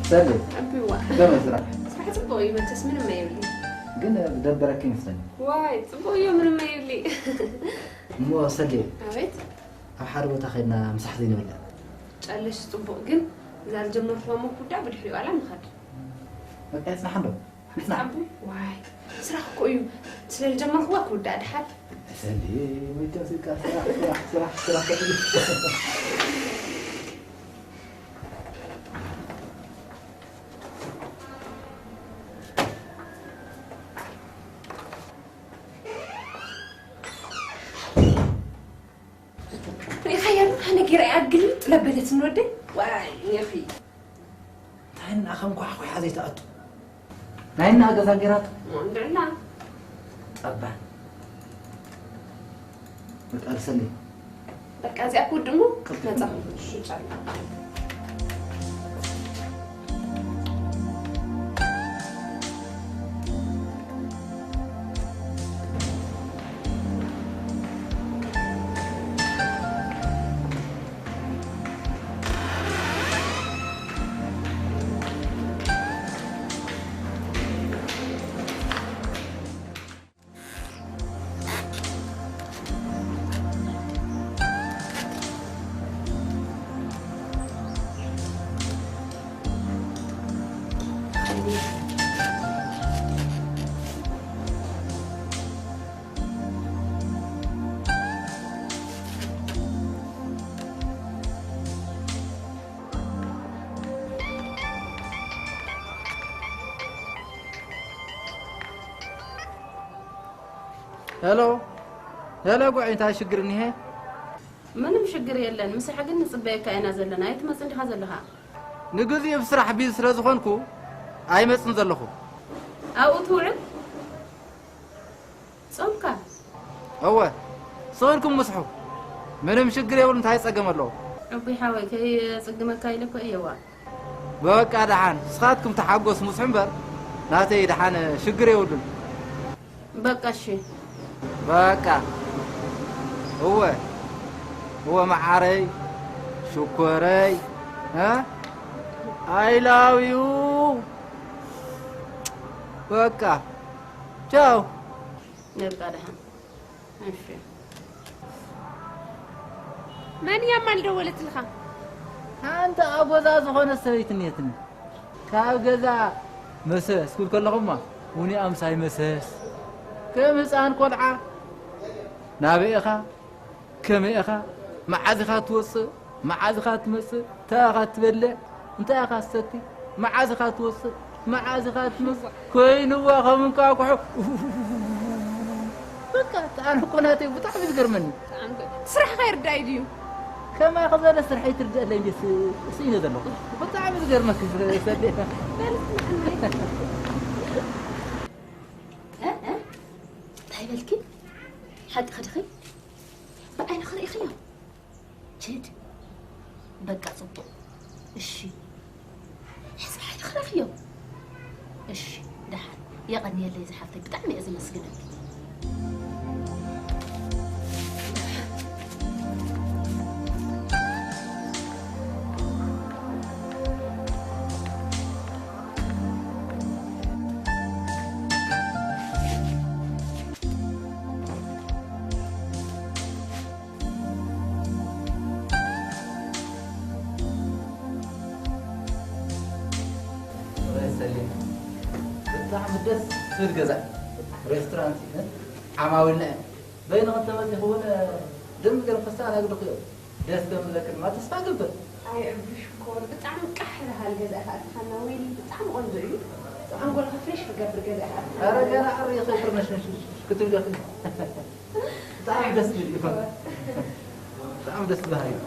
ሰሌ፣ ኣቢዋ። ከመይ ስራሕ? ስራሕ ጽቡቕ እዩ፣ መቸስ ምንም ኣይብልይ። ግን ደበረኪ ይመስለኒ። ዋይ፣ ጽቡቕ እዩ፣ ምንም ኣይብልይ። እሞ ሰሌ፣ ኣቤት። ኣብ ሓደ ቦታ ከይድና ምሳሕ ዘይንበልዕ? ጨለሽ ጽቡቕ፣ ግን እዛ ዝጀመርኩዋ እሞ ክውዳእ ብድሕሪኡ ዋላ ንኸድ። በቃ ይጽናሕ ኣሎ። ይጽናሕ። ኣቡ፣ ዋይ፣ ስራሕ እኮ እዩ። ስለ ዝጀመርኩዋ ክውዳእ ድሓር። ሰሌ፣ መቸስ በቃ ስራሕ፣ ስራሕ፣ ስራሕ፣ ስራሕ። ሪኢኻያ ዶ? ኣነ ገይረ እያ ግልብጥ ለበለትኒ ወደይ። ዋይ፣ ኒኺ። እንታይ እና ከም ኳሕኩሓ ዘይትኣቱ? ናይ እና ገዛ ገይራቶ? እንድዕላ። ጠባን። በቃ ርሰኒ። በቃ እዚኣ ክውድእ እሞ ክልተ መጻ። እሺ፣ ጫላ። ሄሎ፣ ሄሎ፣ ጉዕ፣ እንታይ ሽግር እኒሀ? ምንም ሽግር የለን። ምሳሕ ግን ንጽበየካ ኢና ዘለና። ኣይትመጽእን ዲኻ ዘለኻ? ንግዜኡ ብስራሕ ቢዚ ስለ ዝኾንኩ ኣይመጽን ዘለኹ። ኣብኡ ትውዕል? ጾምካ? እወ፣ ስቕ ኢልኩም ምስሑ። ምንም ሽግር የብሉን፣ እንታይ ጸገም ኣለዎ? ዕቡይ ሓወይ፣ ከየጽግመካ ኢለ እኮ እየዋ። በቃ ደሓን፣ ንስኻትኩም ተሓጎስ፣ ምስሑ እምበር፣ ናተይ ደሓን ሽግር የብሉን። በቃ እሺ። በቃ። እወ፣ እወ፣ መዓረይ፣ ሽኮረይ፣ እ? I love you። በቃ። ቻው። በቃ ደሓን። እሺ። መን እያ እማ ልደወለትልኻ? ሓንቲ ኣብ ገዛ ዝኾነት ሰበይቲ እኒሄትኒ። ካብ ገዛ መሰስ ክብል ከለኹማ፣ ውኒ ኣምሳይ መሰስ። ከም ህፃን ቆልዓ፣ ናበይ ኢኻ? ከመይ ኢኻ? መዓዝ ኢኻ ትወፅእ? መዓዝ ኢኻ ትመጽእ? እንታይ ኢኻ ትበልዕ? እንታይ ኢኻ ትሰቲ? መዓዝ ኢኻ ትወጽእ? መዓዝ ኢኻ ትመጽእ? ኮይንዋ ከም እንቋቑሖ። በቃ፣ ኣነ እኮ ናተይ ብጣዕሚ ዝገርመኒ። ብጣዕሚ ገ-፣ ስራሕኻ ይርዳይ ድዩ? ከማኺ ዝበለ ስራሕ ይትርድአለይ እንዴ ስ-፣ ስኢነ ዘለኹ። ብጣዕሚ ዝገርመኪ ሰሌ። በል እስኪ ንዓና። እ፣ እ? እንታይ በልኪ? ሓቂ ኸድኺ? ብዓይንኺ ርኢኽዮ? ችድ። በቃ ጽቡቕ። እሺ። ሕዚ ሓይሊ ክረኽዮ። እሺ፣ ደሓን። የቐንየለይ ዝሓፍተይ፣ ብጣዕሚ እየ ዘመስግነኪ። ወይ ሰሊም፣ ብጣዕሚ ደስ ዝብል ገዛ፣ ሬስቶራንት እዩ። ዓማዊልና እዮም። በይንኹም ተመጺኹም እውን ደንቢ ገይሮም ከስተኣናግዱኹም እዮም። ደስ ከም ዝብለኪ ድማ ተስፋ እገብር። ኣይ፣ ዕቡይ ሽኮር፣ ብጣዕሚ ቃሕ ዝሃል ገዛ ኢኻ ኣእቲኻና። ወይኒ ብጣዕሚ ቆንጆ እዩ። ኣንጎልኻ ፍሬሽ ክገብር ገዛ ኢኻ ኣእቲኻና። ኧረ ገና ዕርይ ኢኺ፣ ፍርነሽነሽ ክትብሊ ኢኺ። ብጣዕሚ ደስ ዝብል እዩ። ብጣዕሚ ደስ በሃሊ እዩ።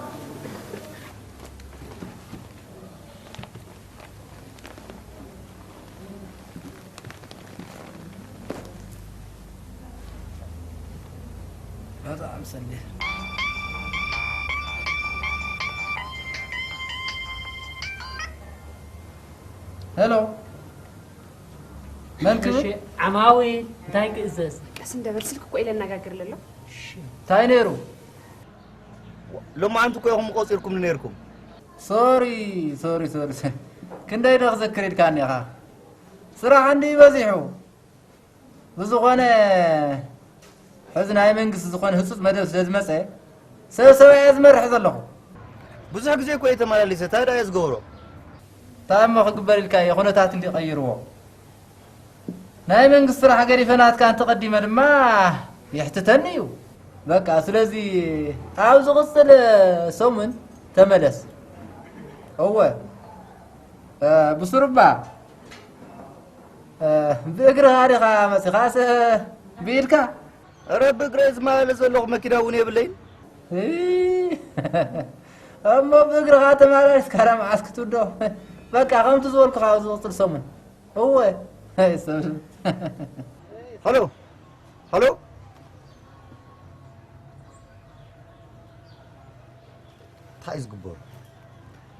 በጣም ሰሌ። ሄሎ፣ መን ክብል? እሺ፣ ዓማዊል እንታይ ክእዘዝ? ቀስ እንደ በል፣ ስልክ እኮ ኢለ እናጋግር ለሎ። እንታይ ነይሩ? ሎማዓንቲ እኮ ኢኹም ቆፂርኩም ነይርኩም። ሶሪ ሶሪ ሶሪ፣ ክንደይ ዶ ክዘክር ኢልካኒ ኢኻ? ስራሕ እንዲ በዚሑ። ብዝኾነ ሕዚ ናይ መንግስቲ ዝኾነ ህፁፅ መደብ ስለ ዝመፀ ሰብ ሰብኣይ እየ ዝመርሕ ዘለኹ። ብዙሕ ግዜ እኮ እየ ተመላሊሰ፣ እንታይ ደኣ እየ ዝገብሮ? እንታይ እሞ ክግበር ኢልካ እየ፣ ኩነታት እንዲ ቀይርዎ። ናይ መንግስቲ ስራሕ ገዲፈ ናትካ እንተቐዲመ ድማ የሕትተኒ እዩ። በቃ ስለዚ ኣብ ዝቕፅል ሰሙን ተመለስ። እወ ብሱሩባ ብእግርኻ ዲኻ መፂኻስ ብኢድካ? ኧረ ብእግረ ዝመላለስ ዘለኹ መኪና እውን የብለይን። እሞ ብእግርኻ ተመላሊስካ ዳ መዓስ ክትውዶ? በቃ ከምቲ ዝበልኩኻ ኣብዚ ዝቕፅል ሰሙን። እወ። ሃሎ ሃሎ። እንታይ እዩ ዝግበሩ?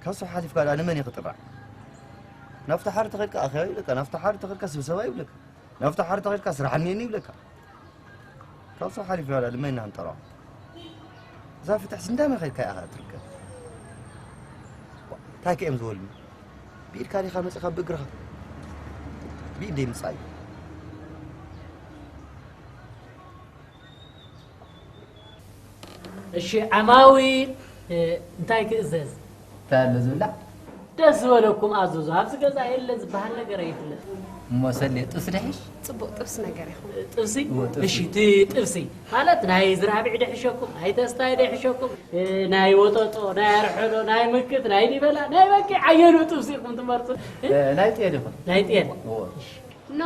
ካብ ሰብ ሓሊፍካ ደኣ ንመን እዩ ክጥራዕ? ናብቲ ሓደ ተኸድካ ኣኼባ ይብለካ፣ ናብቲ ሓደ ተኸድካ ስብሰባ ይብለካ፣ ናብቲ ሓደ ተኸድካ ስራሕ እኒአኒ ይብለካ። ካብ ሰብ ሓሊፍና ደኣ ንመን ኢና ክንጠርዖ? እዛ ፍትሕስ እንዳመይ ከድካ ኢኻ ትርከብ? እንታይ ከ እዮም ዝበሉኒ? ብኢድካ ዲኻ መፂኻ ብእግርኻ? ብኢደይ ምፃእ እዩ። እሺ ዓማዊል እንታይ ክእዘዝ? እንታይ ኣሎ ዝብላዕ? ደስ ዝበለኩም ኣዘዙ። ኣብዚ ገዛ የለ ዝበሃል ነገር ኣይፍለጥ። እሞ ሰሌ ጥብሲ ድሒሽ? ፅቡቕ ጥብሲ ነገር ይኹን። ጥብሲ? እሺ እቲ ጥብሲ ማለት ናይ ዝራቢዕ ድሕሸኩም፣ ናይ ተስታይ ድሕሸኩም፣ ናይ ወጠጦ፣ ናይ ኣርሐሎ፣ ናይ ምክት፣ ናይ ዲበላ፣ ናይ በጊዕ ኣየኑ ጥብሲ ኢኹም ትመርፁ? ናይ ጤል ይኹን። ናይ ጤል። ኖ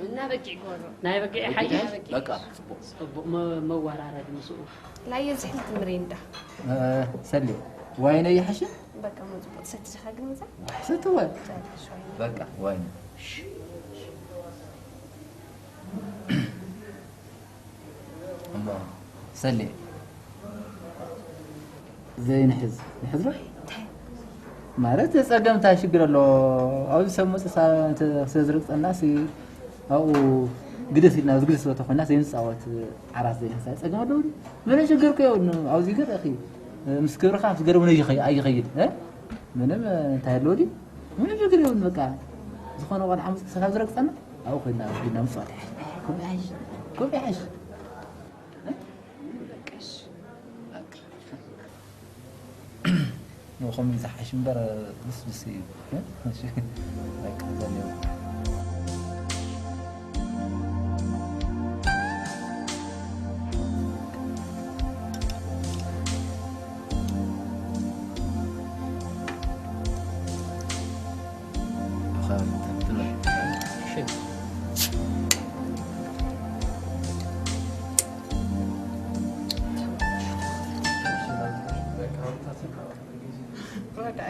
እና በጊዕ ጎሮ። ናይ በጊዕ ሓይሽ? በቃ ጽቡቅ። ጽቡቅ መወራረድ ምስኡ። ላየ ዝሕልት ምሬንዳ። ሰሌ ዋይነ ይሓሽ? በቃ ሞ ጽቡቅ ትሰቲ ዲኻ ግን ምዛ? ዋይ ሰትወ። በቃ ዋይነ። እሞ ሰሌ ዘይንሕዝ ንሕዝሮ ማለት ጸገም እንታይ ሽግር ኣሎ? ኣብዚ ሰብ መጽእ ስለ ዝረግጸና ሲ ኣብኡ ግደስ ኢልና ኣብዚ ግደስ ቦታ ኮይና ዘይንጻወት ዓራት ዘይንሕዝ ጸገም ኣለዎ ድዩ? ምንም ሽግር እኮ የብሉን። ኣብዚ ገለ እኺ ምስ ክብርኻ ምስ ገለ እውን ኣይኸይድ እ ምንም እንታይ ኣለዎ ድዩ? ምንም ሽግር የብሉን። በቃ ዝኾነ ቆልዓ መጽእ ስለ ዝረግጸና ኣብኡ ኮይና ኮይና ምጽዋት ይሓሽ። ከምኡ ይሓሽ። ከምኡ ይሓሽ። ንኸምኡ ዝሓሽ እምበር ልስልስ እዩ።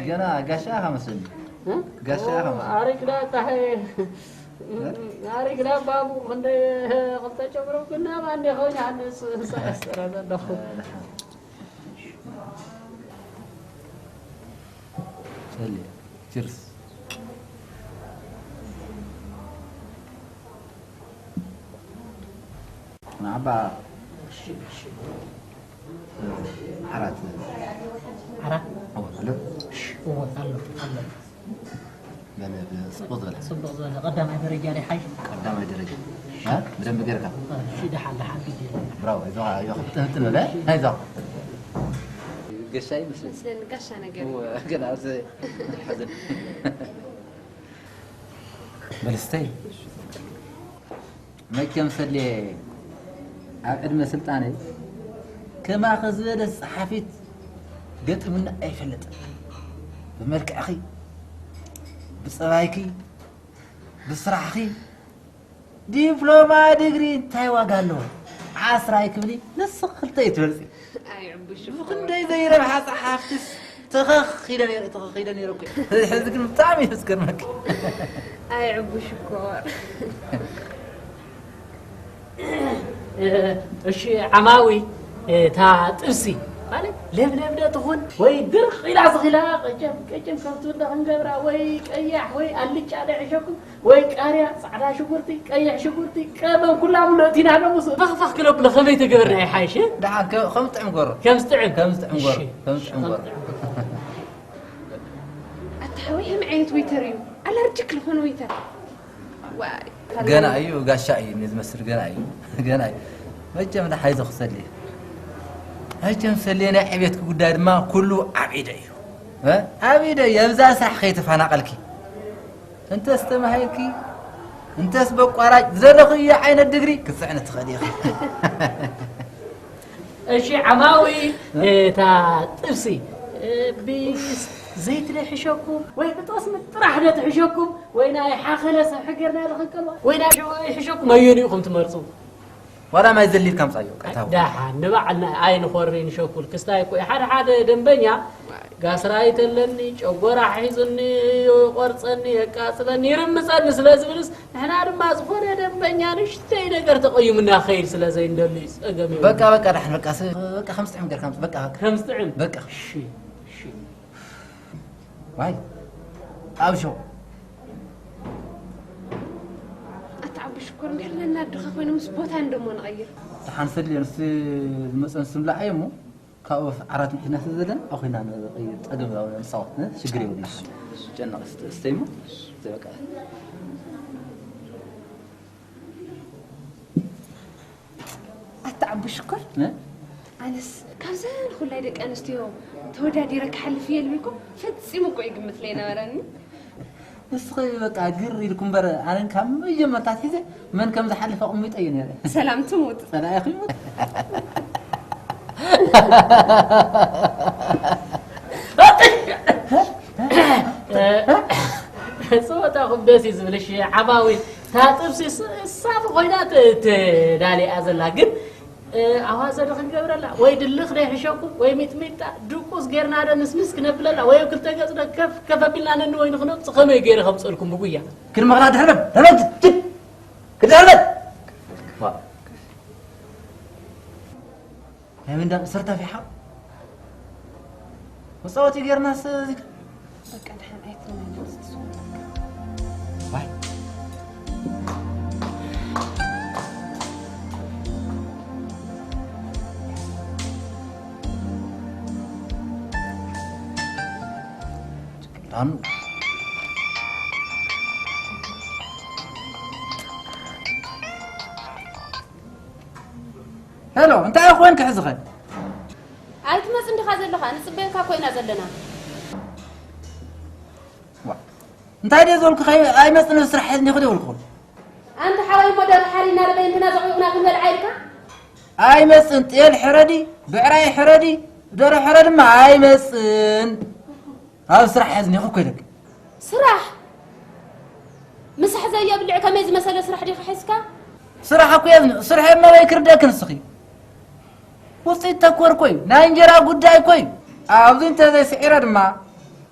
ገና ጋሻ ኢኻ መስለኒ። ጋሻ ኢኻ መስለኒ። ኣሪግና ጣሄ ኣሪግና ባቡ ክንደይ ክልተ ጨምሮ ግና ማን ይኸውን? ኣነስ ሰረዘ ኣለኹ። ቸርስ። ንዓባ ዓራት ዓራት እወ ኣሎ። እወ ኣሎ ኣሎ። በለ ጽቡቕ ዝበለ ጽቡቕ ዝበለ ቀዳማይ ደረጃ ዲሓይ? ቀዳማይ ደረጃ። እ? ብደንብ ጌርካ። እሺ ደሓን ደሓን ግዜ የለን። ብራቮ። ኣይዞኻ ኣይዞኻ። ጥንጥን በለ። ኣይዞኻ። ገሻ ይመስል። መስለኒ ጋሻ ነገር። እወ፣ ግን ኣብዚ ሓዘን። በል ስተይ። መቸም ሰሌ ኣብ ዕድመ ስልጣነይ ከማኺ ዝበለት ጸሓፊት ገጢሙኒ ኣይፈልጥን። ብመልክዕኺ፣ ብጸባይኪ፣ ብስራሕኺ፣ ዲፕሎማ ዲግሪ እንታይ ዋጋ ኣለዎ? ዓስራይ ክብሊ ንስኺ ክልተ እዩ ትበልጺ። ኣይዕቡሽ እኮ። ብኽንደይ ዘይረብሓ ጸሓፍትስ ተኸኽ ኢለ ነይረ፣ ተኸኽ ኢለ ነይረ እኮ። ሕዚ ግን ብጣዕሚ እዩ ዝገርመኪ። ኣይዕቡሽ እኮ። እሺ ዓማዊ እታ ጥብሲ ማለት ለምለም ዶ ትኹን ወይ ድርቕ ኢላ ዝኽላ ቀጨም ቀጨም ከም ትብላ ክንገብራ ወይ ቀያሕ ወይ ኣልጫ ዶ ይሕሸኩም ወይ ቃርያ፣ ጻዕዳ ሽጉርቲ፣ ቀይሕ ሽጉርቲ፣ ቀመም ኩላ ምልእቲና ዶ ምስ ፈኽፈኽ ክለብሎ ከመይ ተገበርና ይሓይሽ? ደሓን ከ-፣ ከም ዝጥዕም ገሮ። ከም ዝጥዕም? ከም ዝጥዕም ገሮ። እሺ። ከም ዝጥዕም ገሮ። ኣታ ሓወይ፣ ከመይ ዓይነት ዌይተር እዩ? ኣላርጂክ ልኾነ ዌይተር። ዋይ፣ ገና እዩ፣ ጋሻ እዩ፣ ንዝመስል ገና እዩ። ገና እዩ። መቸም ንሓይዞ ክሰሊ። መቸም ሰሊ ናይ ዕቤትኪ ጉዳይ ድማ ኩሉ ኣብ ኢደ እዩ። እ? ኣብ ኢደ እዩ፣ ኣብዛ ስራሕ ከይተፈናቐልኪ። እንተስ ተማሂርኪ፣ እንተስ በቋራጭ ዝደለኽዮ ዓይነት ድግሪ ክትስዕኒ ትኽእሊ ኢኺ። እሺ፣ ዓማዊ፣ እታ ጥብሲ፣ እ፣ ብዘይቲ ዶ ይሕሸኩም? ወይ ብጠስሚ ጥራሕ ዶ ትሕሸኩም? ወይ ናይ ሓኸለ ሰብ ሕገርና ዶ ክንቀልዋ? ወይ ናይ ሽዑ ይሕሸኩም? ኣየንኡ ኢኹም ትመርጹ? ዋላ ማይ ዘሊልካ ምጻዮ፣ ቀታው። ደሓን፣ ንባዕልና ኣይንኾሪ ንሸኩል። ክስታይ እኮ እዩ። ሓደ ሓደ ደንበኛ፣ ጋስራይት ኣለኒ፣ ጨጎራ ሒዙኒ፣ ይቆርጸኒ፣ የቃጽለኒ፣ ይርምጸኒ ስለ ዝብልስ፣ ንሕና ድማ ዝኾነ ደንበኛ ንእሽተይ ነገር ተቐይሙና ክኸይድ ስለ ዘይንደሊ እዩ። ጸገም የብሉን። በቃ፣ በቃ፣ ደሓን፣ በቃ፣ ስ-፣ በቃ፣ ከም ዝጥዕም ጌርካ ምጽእ፣ በቃ፣ በቃ። ከም ዝጥዕም? በቃ። እሺ፣ እሺ። ዋይ፣ ኣብ ሸው። ኣታ ዓቢ ሽኮር፣ እንድሕር ነናድኻ ኮይኖም ምስ ቦታ እንደሞ ንቐይር። ደሓን ሰልዮ፣ ንስ ዝመጸ ንስ ንብላዕ እየ እሞ፣ ካብኡ ዓራት ምሒዝና ስለ ዘለና፣ ኣኹና ንቐይር፣ ጸገም የብሉን፣ ንጻወት፣ ን-፣ ሽግር የብሉን። ደሓን፣ ጨነቕ ስተ-፣ ስተይ እሞ፣ ዘይ በቃ። ኣታ ዓቢ ሽኮር፣ እ? ኣነስ ካብዘን ኩላይ ደቂ ኣንስትዮ ተወዳዲረ ክሓልፍ እየ ኢልኩ ፈጺሙ እኮ ይግምት ለይነበረኒ። ንስኺ በቃ ግር ኢልኩ እምበር፣ ኣነ ካብ መጀመርታ ኣትሒዘ መን ከም ዝሓልፍ ኣቕሚጠ እየ ነይረ። ሰላም ትሙት። ጸላኢኺ ይሙት። ጸወታኹም ደስ እዩ ዝብል። እሺ፣ ዓማዊል፣ እታ ጥብሲ ስ-፣ እሳ ኮይና ት-፣ ትዳልያ ዘላ፣ ግን፣ እ፣ ኣዋዘ ዶ ክንገብረላ? ወይ ድልኽ ዶ ይሕሸኩም? ወይ ሚጥሚጣ፣ ድቁስ ጌርና ዶ ንስንስ ክነብለላ? ወይ ኣብ ክልተ ገጽ ዶ ከፍ ከፍ ኣቢልና ነንወይኒ ክነውጽእ? ከመይ ገይረ ከምጽእልኩም ብጉያ? ክድመኽላ ድሕር በል፣ ድሕር በል፣ ጅ-፣ ጅ-፣ ክድሕር በል። ዋ። ናይ መንዳቕ ሰርታፊ ሓው። መጻወቲ ጌርናስ እዚ ከ-፣ በቃ ደሓን ኣይትመለስ። ዋይ። ዳኑ። ሄሎ፣ እንታይ ኮንክ ሕዚ ኸ? ኣይትመጽእ እንዲኻ ዘለኻ፣ ንጽበየካ ኮይና ዘለና። ዋ፣ እንታይ ድየ ዝበልኩ? ከይ-፣ ኣይመጽእን፣ ስራሕ ሒዝኒ ኹዲ ይብልኩ። ኣንታ ሓወይ፣ እሞ ደርሆ ሓሪድና ዶ በይንትና ዘቑቑና ክንበልዓ ኢልካ? ኣይመጽእን፣ ጤል ሕረዲ፣ ብዕራይ ሕረዲ፣ ደርሆ ሕረዲ ድማ ኣይመጽእን። ኣብ ስራሕ ሒዝኒ እኮ ኢለኪ። ስራሕ? ምሳሕ ዘየብልዕ ከመይ ዝመሰለ ስራሕ ዲኻ ሒዝካ? ስራሕ እኮ እየ ዝን-፣ ስራሕ እሞ ወይ ክርደእኪ ንስኺ። ውፅኢት ተኮር እኮ እዩ። ናይ እንጀራ ጉዳይ እኮ እዩ። ኣብዚ እንተዘይስዒረ ድማ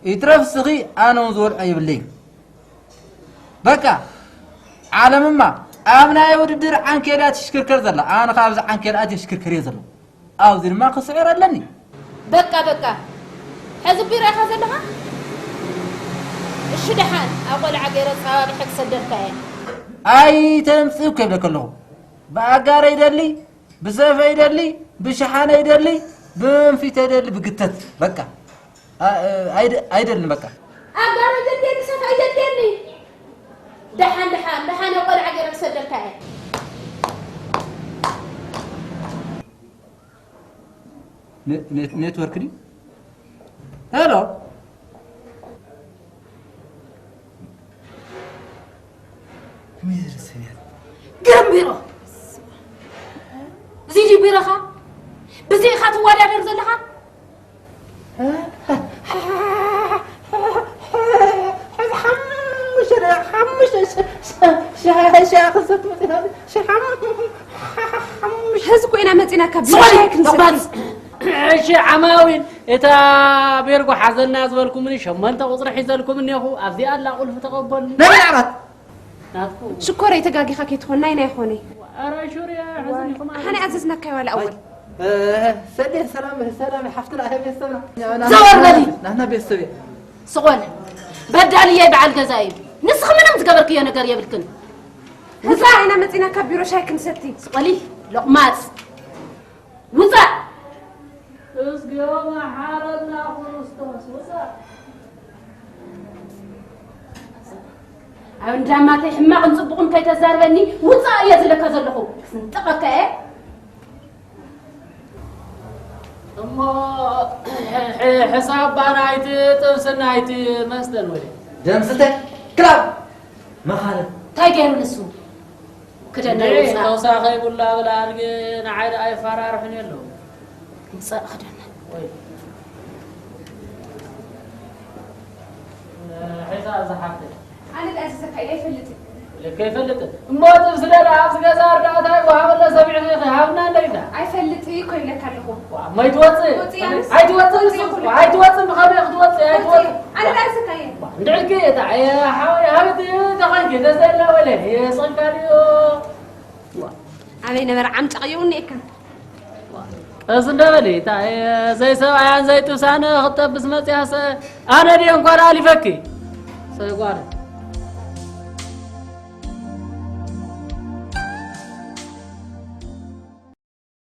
ይትረፍ ስኺ ኣነ እውን ዝበልዖ የብለይን። በቃ ዓለምማ ኣብ ናይ ውድድር ዓንኬል እያ ትሽክርከር ዘላ። ኣነ ካብዚ ዓንኬል ኣትየ ይሽክርከር እየ ዘለኹ። ኣብዚ ድማ ክስዕር ኣለኒ። በቃ፣ በቃ። ሕዚ ቢሮ ኢኻ ዘለኻ? እሺ፣ ደሓን። ኣብ ቆልዓ ገይረ ጸባቢሐ ክሰደልካ እየ። ኣይተምጽእ እኮ ይብለካ ኣለኹ። ብኣጋረ ይደሊ፣ ብሰፈ ይደሊ፣ ብሸሓነ ይደሊ፣ ብመንፊት ይደሊ፣ ብግተት። በቃ። ኣ-፣ ኣይደ-፣ ኣይደልን በቃ። ኣጋረ ይደልየኒ፣ ሰፈ ይደልየኒ። ደሓን፣ ደሓን፣ ደሓን። ኣብ ቆልዓ ገይረ ክሰደልካ እየ። ነ-፣ ኔት-፣ ኔትወርክ ድዩ? ሄሎ። ከመይ ዝበለ ሰብ እያ? ግርም ቢሮ። እዚ ድዩ ቢሮኻ? ብዚ ኢኻ ትወዳደር ዘለኻ? ሕዚ ሓሙሽተ ደቂቃ፣ ሓሙሽተ ሸ-፣ ሸ-፣ ሸ-፣ ሸ-፣ ክሰት መፂና፣ ሸ-፣ ሓም-፣ ሓሙሽተ። ሕዚ እኮ ኢና መፂና ካብ ቢሮ ስቕ በል፣ ሻሂ ክንሰቲ። ተቋጽ። እሺ፣ ዓማዊል፣ እታ ቤርጎ ሓዘና ዝበልኩምኒ ሸሞንተ ቁፅሪ ሒዘልኩም እኒኹ። ኣብዚኣ ኣላ ቁልፊ ተቐበሉ። ናይ መን ዓራት? ናትኩም። ሽኮረይ፣ ተጋጊኻ ከይትኾን፣ ናይ ናይ ኾነይ። ኧረ ሹር እያ፣ ሕዚ ዲኹም ኣነ ኣዘዝናካዮ ዋላ ኣወል። ሰሌ ሰላም ሰላም ሓፍትና ኣይ ቤተሰብና ዘወር በሊ። ናና ቤተሰብ ስቆል በዳልየ በዓል ገዛ እዩ። ንስኺ ምንም ዝገበርክዮ ነገር የብልክን። ህዛ ኢና መፂና ካብ ቢሮ ሻይ ክንሰቲ። ስቆሊ ሎቕማፅ ውፃእ። እግዚኦ መሓረና ክርስቶስ ውፃእ። ኣብ እንዳማተይ ሕማቕን ፅቡቕን ከይተዛርበኒ ውፃእ እየ ዝለካ ዘለኹ። ስንጥቐካ እየ። እሞ ሕሳብ ባናይቲ ጥብስናይቲ መስተን ወይ ደምስተ ክላብ መኻነ እንታይ ገይሩ ንሱ? ክደነ ውፃእ። ተውሳኸ ይብላ ብላ ኣድጊ ንዓይ ደኣ ይፈራርሑን የለዉ። ውፃእ ክደነ። ሒሳ ዝሓፍተ ኣነ ደኣ ዝሰካ እየ ኣይፈልጥን። ከይፈልጥ እሞ ጥብሲ ደኣ ኣብዚ ገዛ እርዳእታ ይወሃበለ ሰሚዕኺ ሃብና እንደይና ኣይፈልጥ እኮ ይብለካ ኣለኹ። ማይትወፅእ ወፅእ ኣነስ ኣይትወፅእ ወፅእ ይኹን። ኣይትወፅእ ብኸመይ ክትወፅእ ወፅእ ኣይትወፅእ ኣነ ደኣ ዝሰካ እየ። እንድዕልኪ እታ ሓወይ ሃብቲ ተኸንኪ ተዘላ ወለ የስቕልካ ድዮ ኣበይ ነበረ ዓምጫ ቀየውኒ እካ እዚ እንደበሊ እታ ዘይሰብኣያን ዘይጥብሳን ክትጠብስ መፅያሰ ኣነ ድየ እንኳን ኣሊፈኪ ሰጓር